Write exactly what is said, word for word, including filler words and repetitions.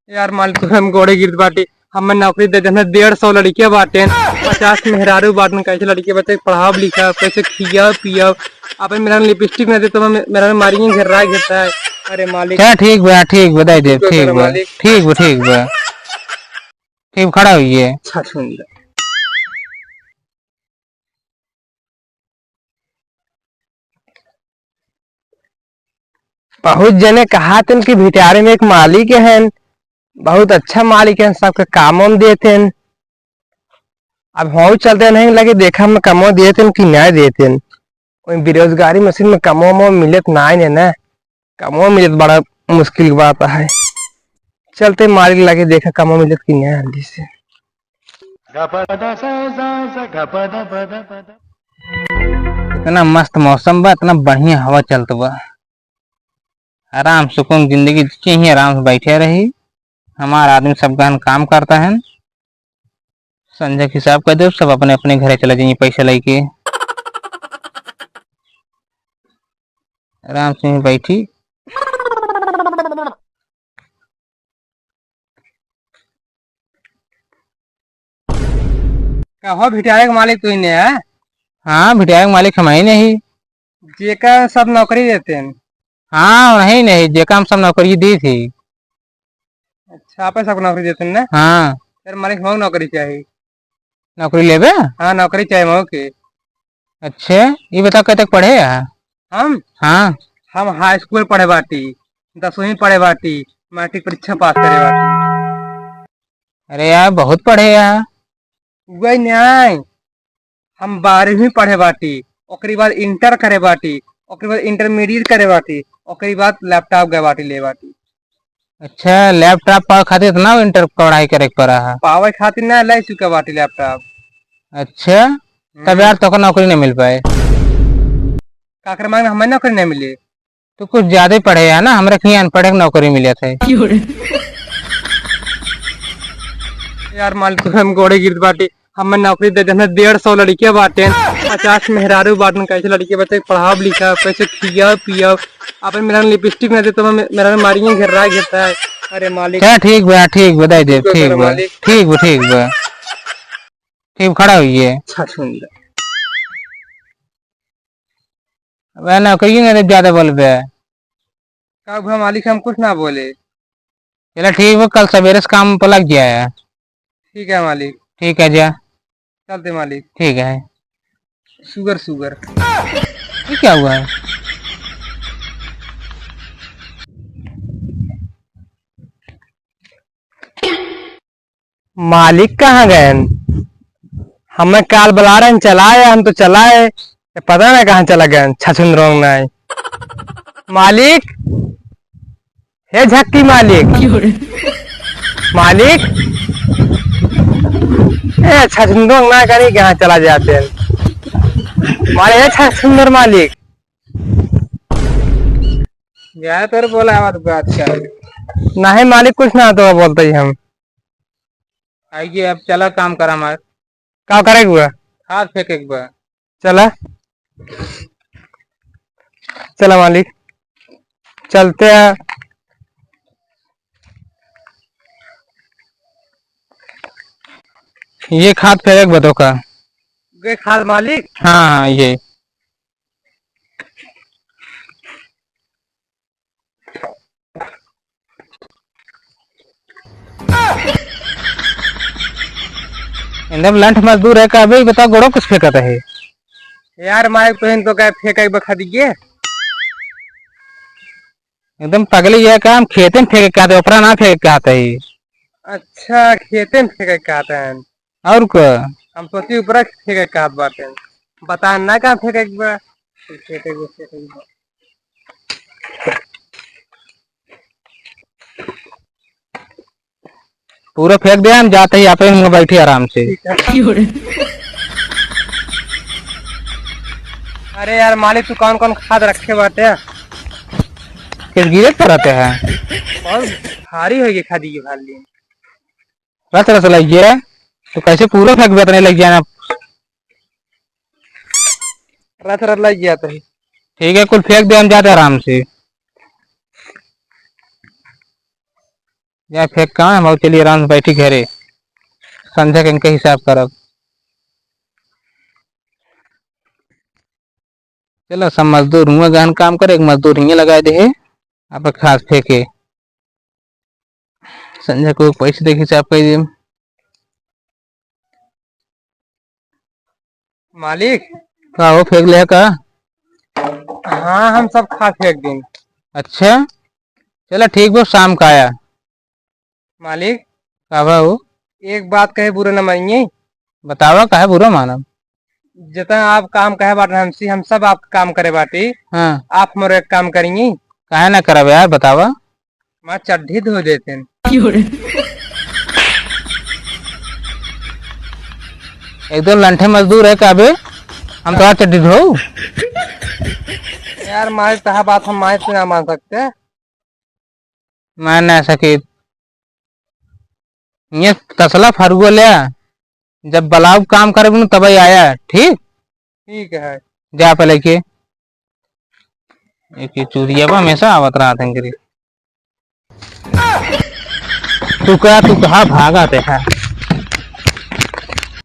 यार मालिक, तोहरे हम गोड़े गिरत बाटी, हमें नौकरी दे देना। डेढ़ सौ लड़कियां बाटेन, पचास मेहरारू बाटेन, कैसे लड़कियां बच्चे के पढ़ाब लिखाब, कैसे खियाब पियाब। आप मेरा लिपस्टिक ना दे तो मैं, मेरा मारिये घेरा घेरता है। अरे मालिक। चल ठीक बा, ठीक बा, दे दे, ठीक बा, ठीक बा, मालिक। ठीक बा, ठीक बा। ठीक, खड़ा होइए। अच्छा सुंदर। बहुत जने कहातन कि भिटारे में एक मालिक हन, बहुत अच्छा मालिक हन, सबके कामो में देतेन। अब हऊ चलते नहीं लगे, देखा हम कमो देतेन कि नहीं देतेन। वही बेरोजगारी मशीन में कमो वमो मिलत नाई ने ना, कमो मिलत बड़ा मुश्किल की बात है। चलते मालिक लगे देखा कमो मिलत कि नहीं जल्दी से। इतना मस्त मौसम बा, इतना बढ़िया हवा चलत बा, आराम सुकून जिंदगी जी, यहीं आराम से बैठे रही। हमार आदमी सब गहन काम करता है, संझा के हिसाब कर दे, सब अपने अपने घरे चले जाइए पैसा लेके। आराम से यहीं बैठी। कहो भिटारे के मालिक तू ही ने है? हाँ, भिटारे के मालिक हम ही नहीं। जेका सब नौकरी देते हैं। हाँ, नहीं, नहीं, जेका हम सब नौकरी दी थी। अच्छा, आप सबको नौकरी देते हैं ना? हाँ। फिर मालिक, हमको नौकरी चाहिए। नौकरी लेबे? हाँ, नौकरी चाहिए हमको के। अच्छे, ये बताओ, कब तक पढ़े है? हम? हाँ। हम हाई स्कूल पढ़े बाटी, दसवीं पढ़े बाटी, मैट्रिक परीक्षा पास करे बाटी। अरे यार, बहुत पढ़े यार। वही नहीं, हम बारहवीं पढ़े बाटी, ओकरी बाद इंटर करे बाटी, ओकरी बाद इंटरमीडिएट करे बाटी, ओकरी बाद लैपटॉप गए बाटी ले बाटी। अच्छा, लैपटॉप पावे खातिर इतना इंटर पढ़ाई करे के पड़ा है? पावे खातिर ना, ले चुका बाटी लैपटॉप। अच्छा, तब हम्म। यार तोको नौकरी नहीं मिल पाए। काकर मांगना हमें नौकरी नहीं मिली। तू कुछ ज्यादा ही पढ़े है ना, हमरा कहीं अनपढ़े के नौकरी मिले थे। क्यों रे? यार मालिक, तू हम गोड़े गिरत बाटी, हमें नौकरी दे देना। डेढ़ सौ लड़कियां बाटेन, पचास मेहरारू बाटेन, कैसे लड़कियां बच्चे के पढ़ाब लिखाब, कैसे खियाब पियाब। आप मेरा लिपस्टिक ना दे तो मैं, मेरा मारिये घेरा घेरता है। अरे मालिक। चल ठीक बा, ठीक बा, दे दे, ठीक बा, ठीक बा, मालिक। ठीक बा, ठीक बा। ठीक, खड़ा होइए। अच्छा सुंदर। अब नौकरी में ज्यादा बोलबे। का हुआ मालिक, हम कुछ ना बोले। चला ठीक बा, कल सवेरे से काम पर लग जाए। ठीक है मालिक। ठीक है, जा। चलते मालिक। ठीक है। सुगर, सुगर। ये क्या हुआ है? मालिक कहाँ गएन? हमें काल बुला रहे हैं, चलाए, हम तो चलाए, ये पता नहीं कहाँ चला गएन, छछुंदरोंग नाई। मालिक, हे झक्की मालिक, मालिक, ए छछुंदरोंग नाई कहीं कहाँ चला जाते हैं? मालिक, हे छछुंदर मालिक। गया तो बोला आवत बात कर। नहीं मालिक, कुछ ना तो बोलते ही हम। आइए, अब चला काम करा हमार। का करे के बा? खाद फेंके के बा। चला, चला मालिक, चलते हैं। ये खाद फेंके के बा तोका। ये खाद मालिक? हाँ, हाँ, ये। एकदम लंठ मजदूर है का बे, बता गोड़ो कुछ फेंकत है। यार मालिक, तोहिन तो का फेंक एक बखा दिए। एकदम पगली है का, हम खेते में फेंके कहते, ऊपरा ना फेंके कहते ही। अच्छा, खेते में फेंके कहते हैं। और का? हम सोची ऊपरा फेंके कहत बाटे। बता ना का फेंके के बा। फेंके के बा, फेंके के बा। पूरा फेंक दे, हम जाते ही आप ही हम बैठे आराम से। ठीक है। अरे यार मालिक, तू कौन कौन खाद रखे बाटे? किस गिरे पर रहते हैं? बहुत भारी होइगे खादी के भाली। रस रस लग गया, तो कैसे पूरा फेंक दे, नहीं लग जाना। रस रस लग गया तो। ठीक है, कुल फेंक दे, हम जाते आराम से। जाए फेंक का, हम चलिए आराम से बैठी घरे, संझा के इनके हिसाब करब। चलो, सब मजदूर हुआ गहन काम करे, एक मजदूर हियाँ लगाए दे है, आप खास फेंके। संझा को पैसे देके हिसाब कर दे। मालिक। का हो, फेंक ले का? हाँ, हम सब खा फेंक दिन। अच्छा, चला ठीक बा, शाम का आया। मालिक। का बा हो? एक बात कहे बुरा न मानिए। बतावा, काहे बुरा मानब? जितना आप काम कहे बाटे हमसे, हम सब आपका काम करे बाटी। हाँ। आप हमारे एक काम करेंगी? काहे ना करब यार, बतावा। मैं चड्ढी धो देते हैं। एकदम लंठे मजदूर है का बे? हम तो चड्ढी धो। यार मालिक, तहा बात हम मालिक से ना मान सकते। मान ना सके। ये तसला फरुआ ले आ, जब बलाउब काम करे बिनु तब ही आया, ठीक? ठीक है। जा पहले के। एक ये चूतिया बा, हमेशा आवत रहत है करी। तू का, तू कहाँ भागत है?